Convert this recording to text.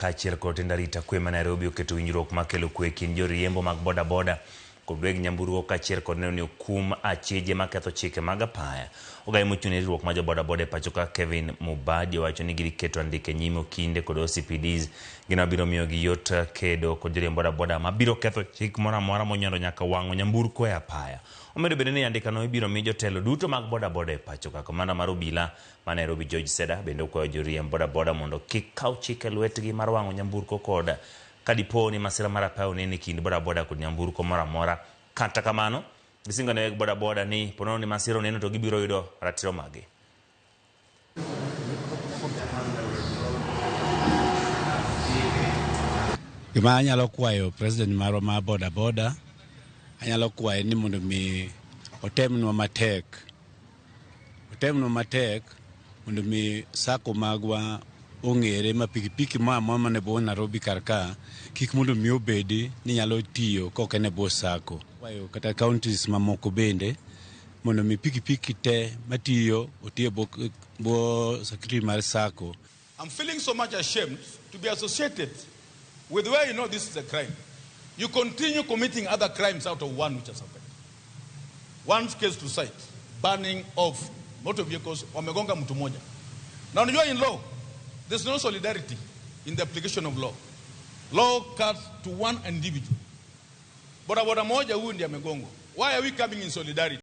Kaachiel kod tend arita kwe ma Nairobi oketo winjruok makelo kwe e kind joriembo mag bodaboda kod weg nyamburko kaachiel kod neno ni okum achije maketho chike mag apaya. Ogai mochung' ne riwruok mar jobodaboda e pacho ka Kevin Mubadi owacho ni gidhi keto andike nyime okinde kod OCPDs gino mabiro miyogi yot kedo kod joriemb bodaboda mabiro ketho chik moro amora monyondo nyaka wang'o nyamburko e apaya. Omedo bende ni andikano ibiro mi jotelo duto mag bodaboda e pacho ka. Komanda mar obila ma Nairobi George Seda bende okwayo joriemb bodaboda mondo kik kaw chik e lwetgi mar wang'o nyamburko kod kadipo ni masira mar apaya oneno e kind bodaboda kod nyamburko moro amora. Kata kamano, gisingo ne weg bodaboda ni ponono ni masira oneno to gibiro yudo ratiro maggi. Gima anyalo kwayo president marwa ma bodaboda, anyalo kwaye ni mondo mi otemnwa matek. Otemnwa matek mondo mi sacco magwa ong'ere ma pikipiki moro amora man e bwo Nairobi kar ka kik mondo mi obedi ni nyalo tiyo ka ok en e bwo sacco. Kwayo kata counties mamoko bende mondo mi pikipiki te matiyo oti e bwo secretary mar sacco. I'm feeling so much ashamed to be associated with where you know this is a crime. You continue committing other crimes out of one which has happened. One case to cite, burning of motor vehicles, wamegonga mtu moja. Now unajua in law, there's no solidarity in the application of law. Law cuts to one individual. Boda boda moja huyu ndiye amegongwa. Why are we coming in solidarity?